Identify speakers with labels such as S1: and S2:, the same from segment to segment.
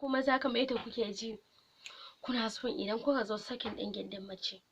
S1: Kuma za kamar yadda kuke ji kuna son idan kuka zo sakin ɗin gindin mace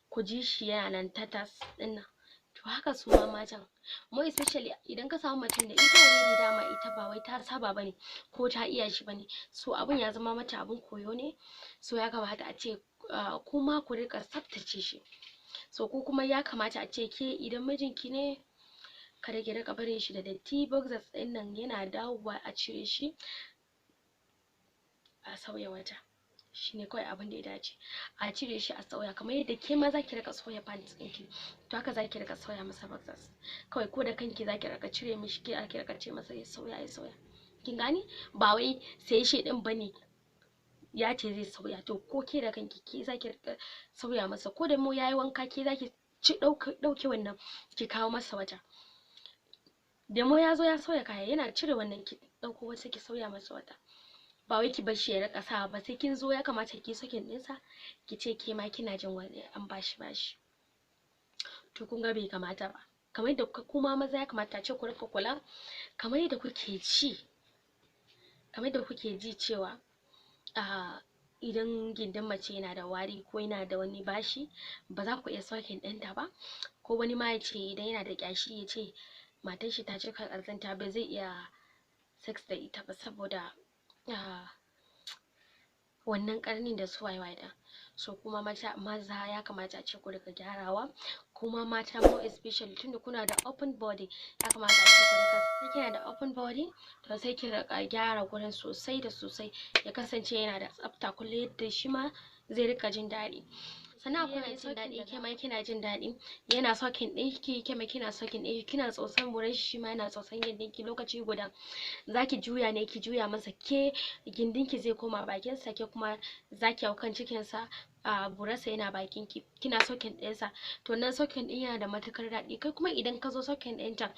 S1: ku ji shi yana nan tatas ɗin nan, to haka su ma matan, more especially idan ka samu macen da ita already dama ita ba wai ta saba bane ko ta iya shi bane, so abun ya zama mata abun koyo ne. So ya kamata a ce kuma ku riƙa tsaftace shi. So ko kuma ya kamata a ce ke idan mijinki ne, kada ki riƙa barin shi da datti. Boxers ɗin nan yana dawowa a cire shi a sauya wata, shine kawai abin da ya dace, a cire shi a sauya. Kamar yadda ke ma zaki riƙa sauya pants ɗinki, to haka zaki riƙa sauya masa boxers kawai, ko da kanki zaki riƙa cire mishi, ke ki riƙa ce masa ya sauya, ya sauya. Kin gane? Ba wai sai shi ɗin bane ya ce zai sauya, to ko ke da kanki ke zaki riƙa sauya masa. Ko da mu yayi wanka, ke zaki ci ɗauke wannan ki kawo masa wata. Da mu ya zo ya sauya kaya, yana cire wannan ki ɗauko wata ki sauya masa wata. Ba wai ki bar shi ya riƙa sawa ba sai kin zo ya kamata ki sakin ɗinsa, ki ce ke ma kina jin wani an bashi bashi. To kun ga bai kamata ba. Kamar yadda kuma maza ya kamata a ce ku riƙa kula, kamar yadda kuke ci, kamar yadda kuke ji cewa idan gindin mace yana da wari ko yana da wani bashi, ba za ku iya sakin ɗinta ba. Ko wani ma ya ce idan yana da ƙyashi, ya ce matar shi ta cika ƙazanta, ba zai iya sex da ita ba saboda wannan ƙarnin da su waye waye ɗin. So kuma mata, maza ya kamata a ce ku riƙa gyarawa. Kuma mata more especially, tunda kuna da open body, ya kamata a ce ku riƙa, kina da open body, to sai ki riƙa gyara gurin sosai da sosai, ya kasance yana da tsafta kullum, yadda shi ma zai riƙa jin daɗi. Sannan akwai jin daɗi, ke ma kina jin daɗi, yana sucking ɗinki, ke ma kina sucking ɗinki, kina tsotson buran shi, ma yana tsotson gindinki. Lokaci guda zaki juya ne, ki juya masa, ke gindinki zai koma bakin sa, ke kuma zaki hau kan cikin sa, a burarsa yana bakin ki, kina sucking ɗinsa. To nan sucking ɗin yana da matukar daɗi. Kai kuma idan ka zo sucking ɗinta,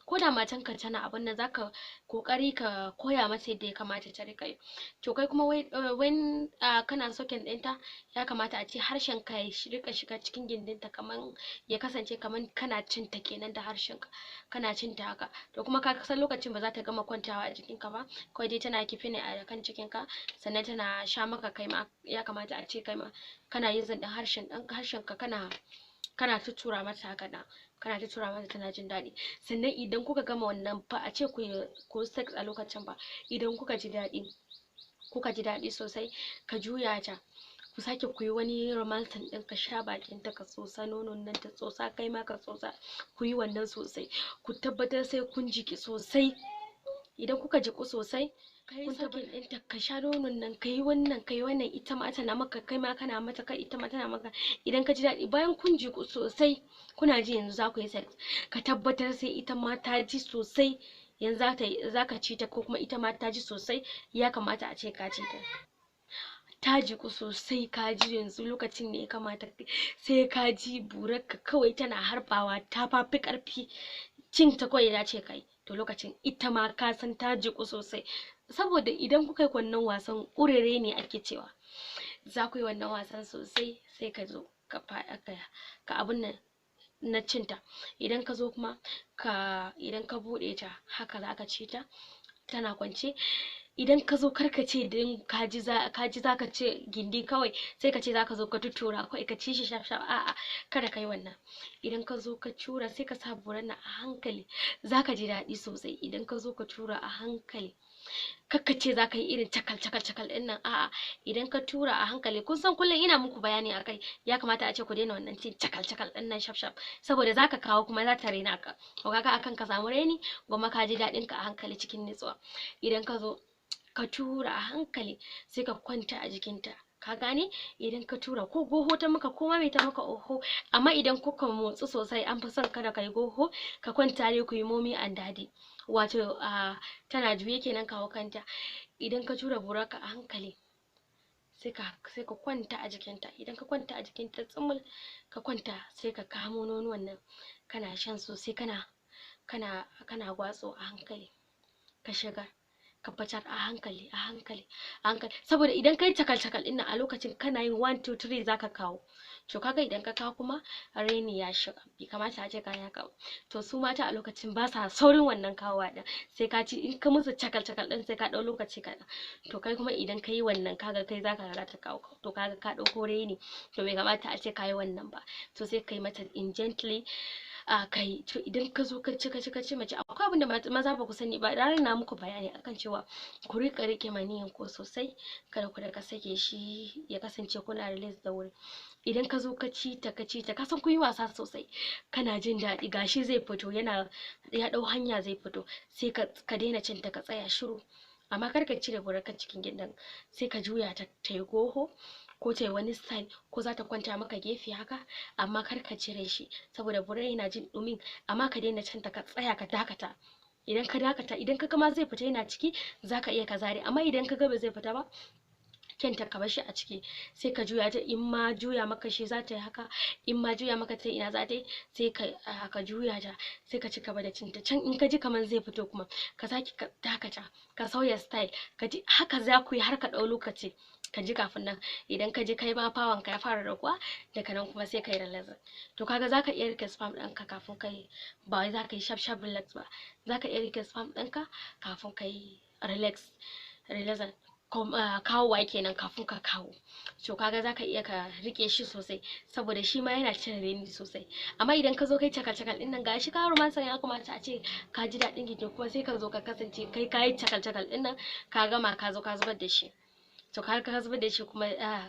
S1: ko da matanka tana abun nan, zaka kokari ka koya mata yadda ya kamata ta riƙa yi. To kai kuma when kana sucking ɗinta, ya kamata a ce harshen ka ya riƙa shiga cikin gindinta, kaman ya kasance kaman kana cin ta kenan da harshen ka, kana cin ta haka. To kuma ka san lokacin ba za ta gama kwantawa a jikin ka ba, kawai dai tana kife ne a kan cikin ka, sannan tana sha maka. Kai ma ya kamata a ce kai ma kana using ɗin harshen ɗan harshen ka, kana tuttura mata haka nan, kana tuttura mata, tana jin daɗi. Sannan idan kuka gama wannan, ba a ce ku sex a lokacin ba. Idan kuka ji daɗi, kuka ji daɗi sosai, ka juya ta, ku sake ku yi wani romancing ɗin, ka sha bakin ta, ka tsotsa nonon nan, ta tsotsa, kai ma ka tsotsa, ku yi wannan sosai, ku tabbatar sai kun jiki sosai. Idan kuka jiƙu sosai, kun tabbatar ɗinta, ka sha nonon nan, ka yi wannan, ka yi wannan, ita ma tana maka, kai ma kana mata, kai ita ma tana maka. Idan ka ji daɗi, bayan kun jiƙu sosai, kuna ji yanzu za ku yi sex, ka tabbatar sai ita ma ta ji sosai yanzu za ta za ka ci ta, ko kuma ita ma ta ji sosai ya kamata a ce ka ci ta, ta jiƙu sosai, ka ji yanzu lokacin ne ya kamata. Sai ka ji burarka kawai tana harbawa, ta fafi ƙarfi, cin ta kawai ya dace kai. To lokacin ita ma ka san ta jiƙu sosai, saboda idan kuka yi wannan wasan ƙurere ne ake cewa, za ku yi wannan wasan sosai, sai ka zo ka ka abun nan na cinta. Idan ka zo kuma ka idan ka buɗe ta haka, za ka ci ta tana kwance. Idan ka zo, kar ka ce dan ka ji zaka ce gindi kawai, sai ka ce zaka zo ka tuttura kawai, ka ci shi shaf shaf. A'a, kada ka yi wannan. Idan ka zo ka tura, sai ka sa buran nan a hankali, zaka ji daɗi sosai. Idan ka zo ka tura a hankali, kar ka ce zaka yi irin cakal cakal cakal ɗin nan, a'a. Idan ka tura a hankali, kun san kullum ina muku bayani akai, ya kamata a ce ku daina wannan cin cakal cakal ɗin nan shaf shaf, saboda zaka kawo kuma za ta raina ka. To kaga akan ka samu raini, gwamma ka ji daɗin ka a hankali cikin nutsuwa. Idan ka zo ka tura a hankali, sai ka kwanta a jikinta, ka gane? Idan ka tura, ko goho ta maka ko ma me ta maka, oho. Amma idan kuka motsu sosai, an fi son kada kai goho, ka kwanta dai ku yi mommy and daddy, wato tana juye kenan, kawo kanta. Idan ka tura burarka a hankali, sai ka kwanta a jikinta. Idan ka kwanta a jikinta tsumul, ka kwanta, sai ka kamo nonuwan nan, kana shan sosai, kana gwatso a hankali, ka shiga. Ka fitar a hankali a hankali a hankali, saboda idan kai cakal cakal ɗin nan a lokacin kana yin 1 2 3 zaka kawo. To kaga idan ka kawo kuma raini ya shiga, bai kamata a ce ka yi haka ba. To su mata a lokacin ba sa saurin wannan kawowa ɗin, sai ka ci in ka musu cakal cakal ɗin sai ka ɗau lokaci kaɗan. To kai kuma idan ka yi wannan kaga kai zaka ga ta kawo, to kaga ka ɗauko raini, to bai kamata a ce ka yi wannan ba. To sai ka yi mata in gently a kai. To idan ka zo ka ci ka ci ka ci mace, akwai abin da maza ba ku sani ba, ranar na muku bayani akan cewa ku riƙa riƙe maniyin ku sosai, kada ku riƙa sake shi ya kasance kuna release da wuri. Idan ka zo ka ci ta ka ci ta, ka san kun yi wasa sosai, kana jin daɗi, gashi zai fito, yana ya ɗau hanya zai fito, sai ka daina cin ta, ka tsaya shiru, amma kar ka cire burakan cikin gidan, sai ka juya ta ta yi goho ko ta yi wani style ko za ta kwanta maka gefe haka, amma kar ka cire shi saboda buran yana jin ɗumin, amma ka daina cin ta, ka tsaya ka dakata. Idan ka dakata, idan ka ga ma zai fita yana ciki, zaka iya ka zare, amma idan ka ga ba zai fita ba, kyanta ka bar shi a ciki, sai ka juya ta. In ma juya maka shi za ta yi haka, in ma juya maka ta ina za ta yi, sai ka juya ta, sai ka ci gaba da cinta. Can in ka ji kamar zai fito kuma ka sake ka dakata, ka sauya style, ka ji haka za ku yi har ka ɗau lokaci ka ji. Kafin nan idan ka ji kai ma fawon ka ya fara raguwa, daga nan kuma sai ka yi relax. To kaga zaka iya rike sperm ɗinka kafin ka yi, ba wai zaka yi shaf shaf relax ba, zaka iya rike sperm ɗinka kafin ka yi relax, relax kawowa kenan kafin ka kawo. To kaga zaka iya ka rike shi sosai saboda shi ma yana cire raini sosai. Amma idan ka zo kai cakal cakal ɗin nan, gashi ka romance, ya kamata a ce ka ji daɗin jiki, kuma sai ka zo ka kasance kai kayi cakal cakal ɗin nan, ka gama ka zo ka zubar da shi. To ka ka zubar da shi kuma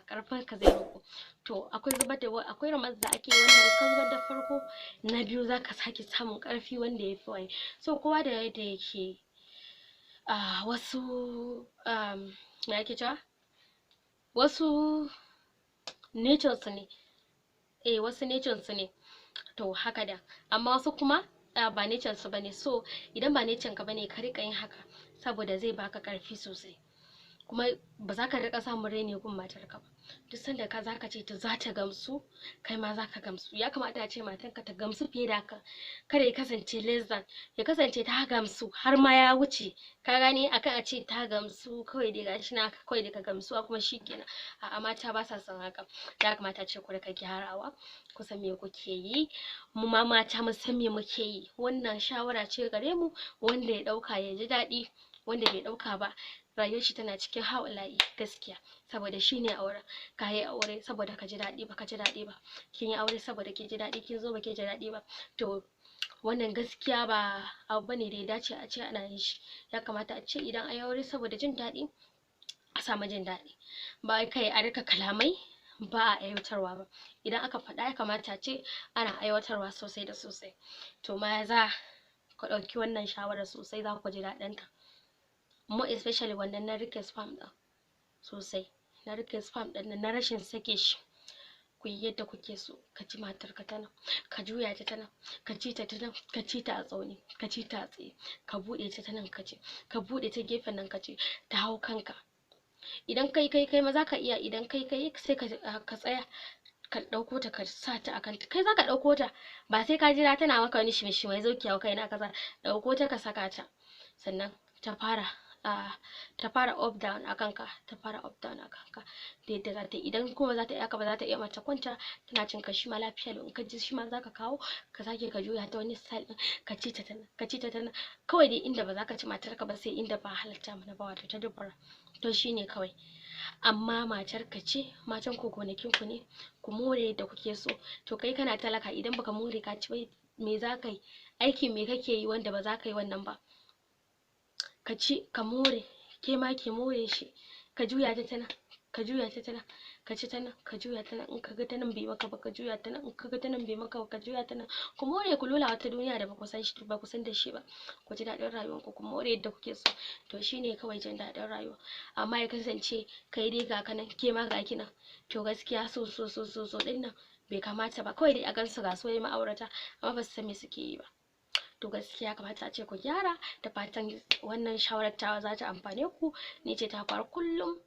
S1: karfin ka zai ragu. To akwai zubar da, akwai romance da ake wanda ka zubar da farko, na biyu zaka sake samun karfi wanda ya fi wani. So kowa da yadda yake, wasu me ake cewa, wasu nature su ne, wasu nature su ne, to haka da, amma wasu kuma ba nature su bane. So idan ba nature ka bane, ka riƙa yin haka saboda zai baka ƙarfi sosai, kuma ba za ka riƙa samun raini gun matarka ba. Duk sanda ka zaka ce ta za ta gamsu, kai ma za ka gamsu. Ya kamata a ce matarka ta gamsu fiye da haka, kada ya kasance less than, ya kasance ta gamsu har ma ya wuce, ka gane, akan a ce ta gamsu kawai dai gashi na kawai dai ka gamsu kuma shikenan. A'a, mata ba sa son haka. Ya kamata a ce ku riƙa gyarawa, ku san me kuke yi. Mu ma mata mu san me muke yi. Wannan shawara ce gare mu, wanda ya ɗauka ya ji daɗi, wanda bai ɗauka ba rayuwar shi tana cikin haula'i gaskiya, saboda shine auren. Ka yi aure saboda ka ji daɗi, ba ka ji daɗi ba. Kin yi aure saboda ki ji daɗi, kin zo ba ki ji daɗi ba. To wannan gaskiya ba abu bane da ya dace a ce ana yin shi. Ya kamata a ce idan an yi aure saboda jin daɗi, a samu jin daɗi, ba kai a rika kalamai ba a aiwatarwa ba. Idan aka faɗa, ya kamata a ce ana aiwatarwa sosai da sosai. To maza, ku ɗauki wannan shawarar sosai, za ku ji daɗin ta, more especially wannan na rike sperm ɗin sosai, na rike sperm ɗin nan, na rashin sake shi. Ku yi yadda kuke so, ka ci matarka ta nan, ka juya ta ta nan, ka ci ta ta nan, ka ci ta a zaune, ka ci ta a tsaye, ka buɗe ta ta nan, ka ci, ka buɗe ta gefen nan, ka ci ta hau kanka. Idan kai kai kai ma za ka iya, idan kai kai sai ka tsaya, ka ɗauko ta, ka sa ta akan kai, za ka ɗauko ta, ba sai ka jira tana maka wani shimi-shimai, zo ki hau kaina kaza. Ɗauko ta ka saka ta, sannan ta fara up down a kanka, ta fara up down a kanka da yadda za ta yi. Idan kuma za ta iya haka ba, za ta iya mace kwanta tana cin ka, shi ma lafiya lau. In ka ji shi ma za ka kawo, ka sake ka juya ta wani style ɗin, ka ci ta ta nan, ka ci ta ta nan. Kawai dai inda ba za ka ci matarka ba sai inda ba halatta mana ba, wato ta dubura. To shine kawai. Amma matar ka ce, matan ku gonakin ku ne, ku more yadda kuke so. To kai kana talaka, idan baka more ka ci ba, me za ka yi aiki? Me kake yi wanda ba za ka yi wannan ba? Ka ci ka more, ke ma ki more shi. Ka juya ta ta nan, ka juya ta ta nan, ka ci ta nan, ka juya ta nan. In ka ga ta nan bai maka ba, ka juya ta nan. In ka ga ta nan bai maka ba, ka juya ta nan. Ku more, ku lola wata duniya da ba ku san shi ba, ku san da shi ba. Ku ji daɗin rayuwar ku, ku more yadda kuke so. To shine kawai jin daɗin rayuwa. Amma ya kasance kai dai ga ka nan, ke ma ga ki nan, to gaskiya so so so so so ɗin nan bai kamata ba. Kawai dai a gansu ga su ma'aurata, amma ba su san me suke yi ba. To gaskiya kamata a ce ku gyara. Da fatan wannan shawarar tawa za ta amfane ku. Ni ce ta faru kullum,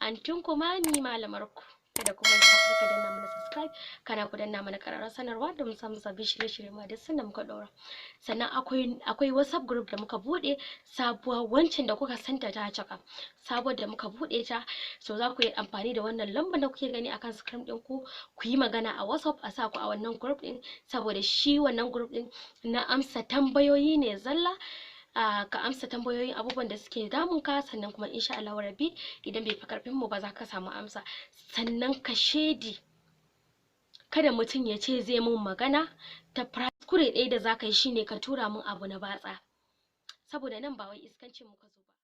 S1: antin ku Mami, malamar ku. Kada ku manta ku rika danna mana subscribe, kana ku danna mana ƙararrawar sanarwa domin samun sabbin shirye-shirye ma duk sanda muka ɗaura. Sannan akwai WhatsApp group da muka buɗe sabuwa, wancan da kuka santa ta cika, sabuwar da muka buɗe ta. So za ku yi amfani da wannan lambar da kuke gani akan screen ɗin ku, ku yi magana a WhatsApp a sa ku a wannan group ɗin, saboda shi wannan group ɗin na amsa tambayoyi ne zalla. Ka amsa tambayoyin abubuwan da suke damun ka, sannan kuma insha Allahu rabbi idan bai fi karfin mu ba za ka samu amsa. Sannan ka shedi, kada mutum ya ce zai mun magana ta kuskure ɗaya da za ka yi shine ka tura mun abu na batsa, saboda nan ba wai iskancin muka zo ba.